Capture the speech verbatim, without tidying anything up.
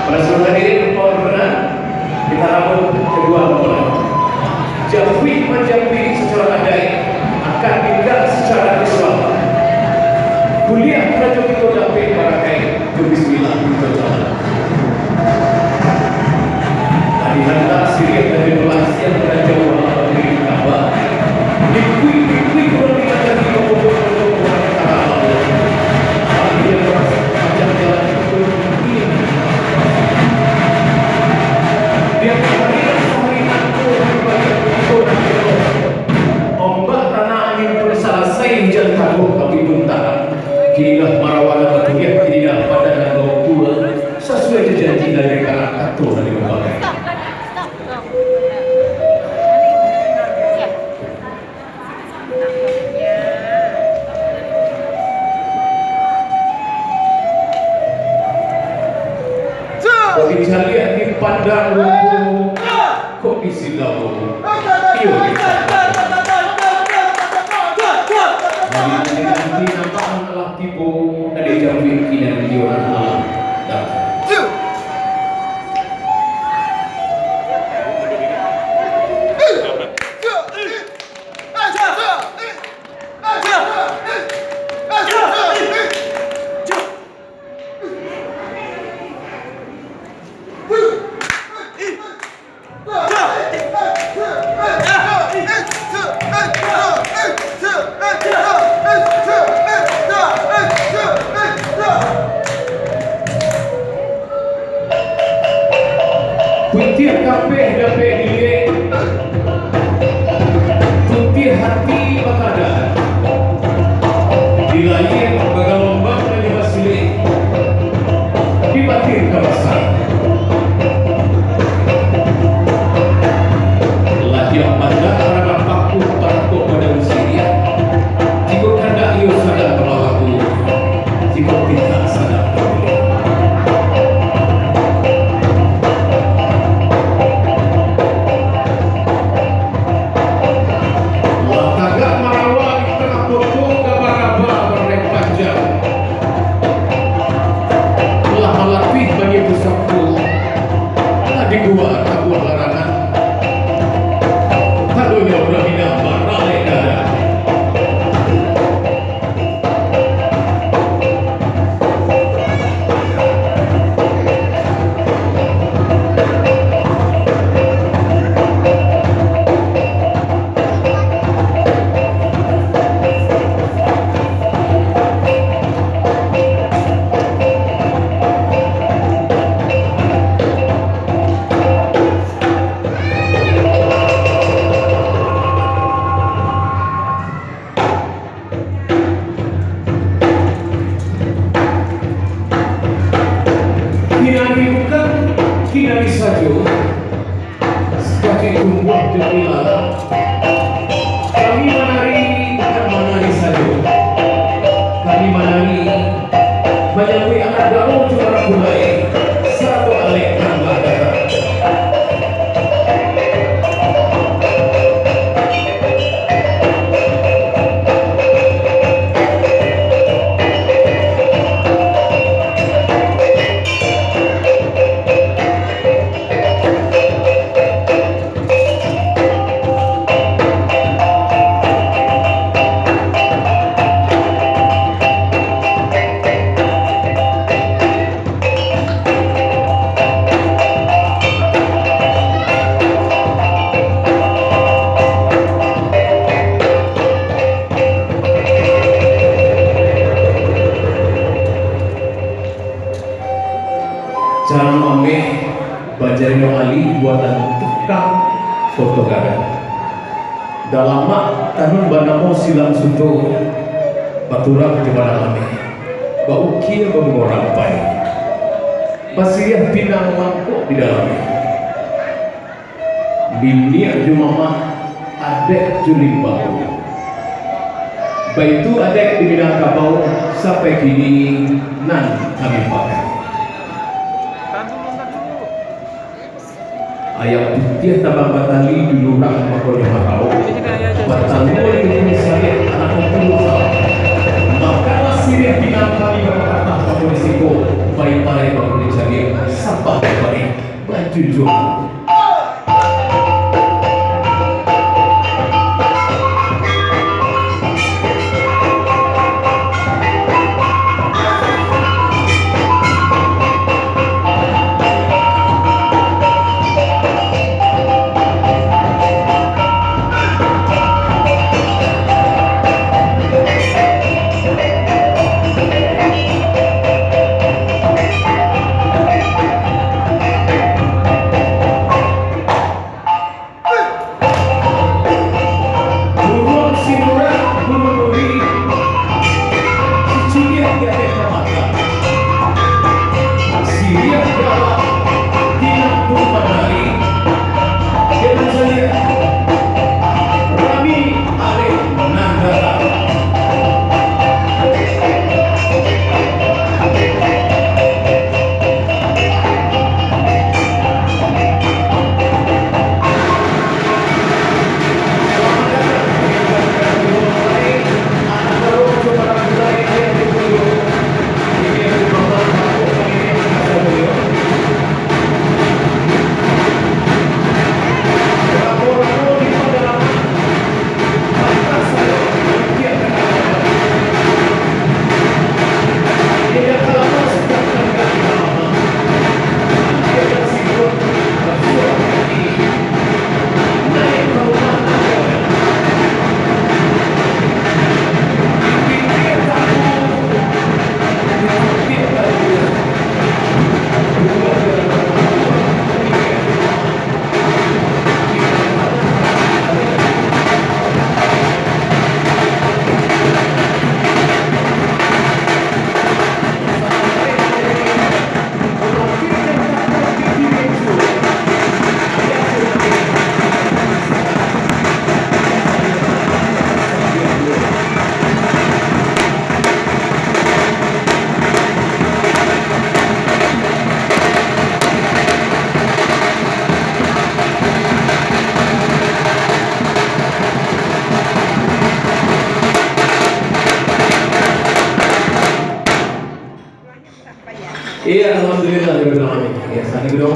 Para seluruh hadirin, mohon berkenan, kita rambut kedua mempelai. Japuik manjapuik secara adaik akan tindak secara Islam. Kuliah rajo kito dapek barakai, jo bismillah kito jalan. Tadi handak siriah dari Malaysia, rajo Allah beri kabar. Dikuik-dikuik urang di Banjar di Bogor, urang Karawang. Akhirnya, panjang jalan itu. Ombak tanah angin pun salasai, hujan tabuah tapi pun tahan. Kini lah marawa nan batuliah, kini lah padan nan baukua, sasuai jo janji dari kanak kato nan dibabagai. Kok dicaliak dipandang rupo, kok disilau, iyo dipandang. Mari nanti-nanti nampak anak lah tibo, dari jambi kinan iyo anak lah datang. Putiah kapeh dapek diliek, putiah hati bakadar. Di layie bagalombang nan dibasilek, di batin ka basa. Lah diak pandak paraban paku, parangkok pado siriah. Jikok kandak iyo sadang ka balaku, jikok pintak sadang ka buliah. Lah tagak marawa di tangah poto, gabaraba baralek panjang. Lah malapih bani pusako, lah digua tabuah larangan. Tandonyo urang Minang baralek dada. Kinari bukan kinari sajo, sakacik tumbuah jo pilara. Kami manari bukan manari sajo, kami manari manyambuik anak daro jo anak bulai, sarato alek nan lah datang. Calang ameh, bajarinyo alih buatan tukang foto gadang. Dalamak tanun banamo Silang Suto, baturang jo badan ameh, baukia babungo rampai, basiriah pinang mangkok di dalamnyo. Niniak jo mamak, adaik jo limbago. Baitu adaik di Minangkabau, sampai kini nan kami pakai. Ayam putiah tabang batali di lurah mako di marau, batangguang di bumi sariak anak puluah salah. Makalah siriah pinang kami bapatah mako di siko, pai-pai mako di cariak, sampah Tujuh. Buruang sinurak bulu duri, siciliak di ateh kamata. Siriah galak di lampu manari, dalam saliak rami alek nan datang. Iya, alhamdulillah, ya Rabbil Alamin. Ya, saat ini kita